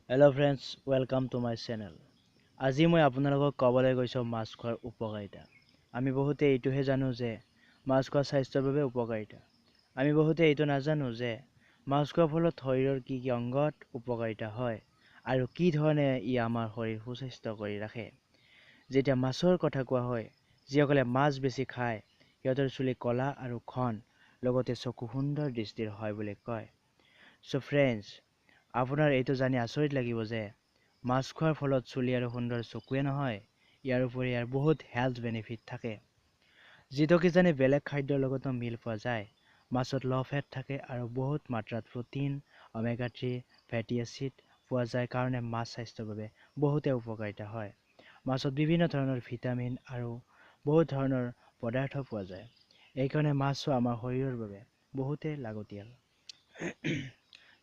Hello friends, welcome to my channel. আজি মই আপোনালোকক ক'বলৈ গৈছোঁ মাছ খোৱাৰ উপকাৰিতা। আমি বহুতে এইটোহে জানো যে মাছ খোৱা স্বাস্থ্যৰ বাবে উপকাৰিতা। আমি বহুতে এইটো নাজানো যে মাছ খোৱাৰ ফলত শৰীৰৰ কি কি অংগত উপকাৰিতা হয় আৰু কি ধৰণে ই আমাৰ শৰীৰ সুস্বাস্থ্য কৰি ৰাখে। যেতিয়া মাছৰ কথা কোৱা হয়, যিসকলে মাছ বেছি খায় সিহঁতৰ চুলি ক'লা আৰু ঘন, লগতে চকু সুন্দৰ দৃষ্টিৰ হয় বুলি কয়। চ' ফ্ৰেণ্ডছ, আপোনাৰ এইটো জানি আচৰিত লাগিব যে মাছ খোৱাৰ ফলত চুলি আৰু সুন্দৰ চকুৱে নহয়, ইয়াৰ উপৰি ইয়াৰ বহুত হেল্থ বেনিফিট থাকে, যিটো কিজানি বেলেগ খাদ্যৰ লগতো মিল পোৱা যায়। মাছত ল' ফেট থাকে আৰু বহুত মাত্ৰাত প্ৰ'টিন, অমেগা 3 ফেটি এচিড পোৱা যায় কাৰণে মাছ স্বাস্থ্যৰ বাবে বহুতে উপকাৰিতা হয়। মাছত বিভিন্ন ধৰণৰ ভিটামিন আৰু বহুত ধৰণৰ পদাৰ্থ পোৱা যায়, এইকাৰণে মাছো আমাৰ শৰীৰৰ বাবে বহুতে লাগতিয়াল।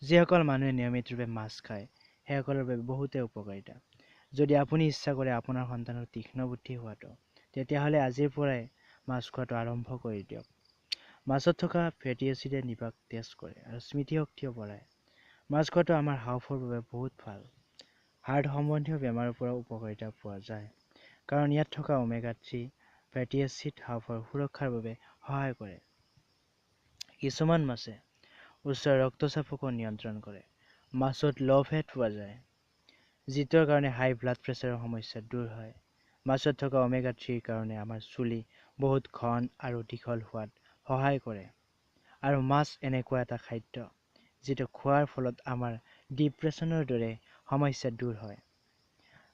যিসকল মানুহে নিয়মিতৰূপে মাছ খায় সেইসকলৰ বাবে বহুতে উপকাৰিতা। যদি আপুনি ইচ্ছা কৰে আপোনাৰ সন্তানৰ তীক্ষ্ণ বুদ্ধি হোৱাটো, তেতিয়াহ'লে আজিৰ পৰাই মাছ খোৱাটো আৰম্ভ কৰি দিয়ক। মাছত থকা ফেটি এচিডে নিবাক তেজ কৰে আৰু স্মৃতিশক্তিও বঢ়ায়। মাছ খোৱাটো আমাৰ হাওঁফাওঁৰ বাবে বহুত ভাল। হাৰ্ট সম্বন্ধীয় বেমাৰৰ পৰা উপকাৰিতা পোৱা যায়, কাৰণ ইয়াত থকা অমেগা 3 ফেটি এচিড হাওঁফাওঁৰ সুৰক্ষাৰ বাবে সহায় কৰে। কিছুমান মাছে উচ্চ ৰক্তচাপকো নিয়ন্ত্ৰণ কৰে। মাছত ল' ফেট পোৱা যায়, যিটোৰ কাৰণে হাই ব্লাড প্ৰেছাৰৰ সমস্যা দূৰ হয়। মাছত থকা অমেগা 3ৰ কাৰণে আমাৰ চুলি বহুত ঘন আৰু দীঘল হোৱাত সহায় কৰে। আৰু মাছ এনেকুৱা এটা খাদ্য যিটো খোৱাৰ ফলত আমাৰ ডিপ্ৰেশ্যনৰ দৰে সমস্যা দূৰ হয়।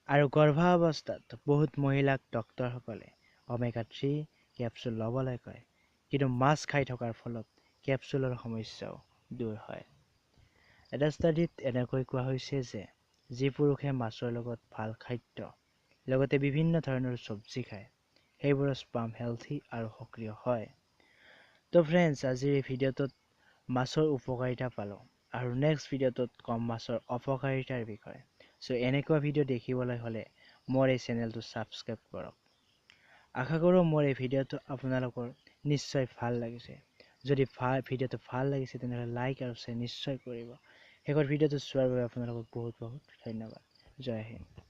আৰু গৰ্ভাৱস্থাত বহুত মহিলাক ডক্তৰসকলে অমেগা 3 কেপচুল ল'বলৈ কয়, কিন্তু মাছ খাই থকাৰ ফলত কেপচুলৰ সমস্যাও দূৰ হয়। এটা ষ্টাডিত এনেকৈ কোৱা হৈছে যে যি পুৰুষে মাছৰ লগত ভাল খাদ্য লগতে বিভিন্ন ধৰণৰ চব্জি খায়, সেইবোৰৰ স্পাম হেল্থি আৰু সক্ৰিয় হয়। তো ফ্ৰেণ্ডছ, আজিৰ এই ভিডিঅ'টোত মাছৰ উপকাৰিতা পালোঁ আৰু নেক্সট ভিডিঅ'টোত ক'ম মাছৰ অপকাৰিতাৰ বিষয়ে। চ' এনেকুৱা ভিডিঅ' দেখিবলৈ হ'লে মোৰ এই চেনেলটো ছাবস্ক্ৰাইব কৰক। আশা কৰোঁ মোৰ এই ভিডিঅ'টো আপোনালোকৰ নিশ্চয় ভাল লাগিছে। যদি ভিডিঅ'টো ভাল লাগিছে তেনেহ'লে লাইক আৰু শ্বেয়াৰ নিশ্চয় কৰিব। শেষৰ ভিডিঅ'টো চোৱাৰ বাবে আপোনালোকক বহুত বহুত ধন্যবাদ। জয় হিন্দ।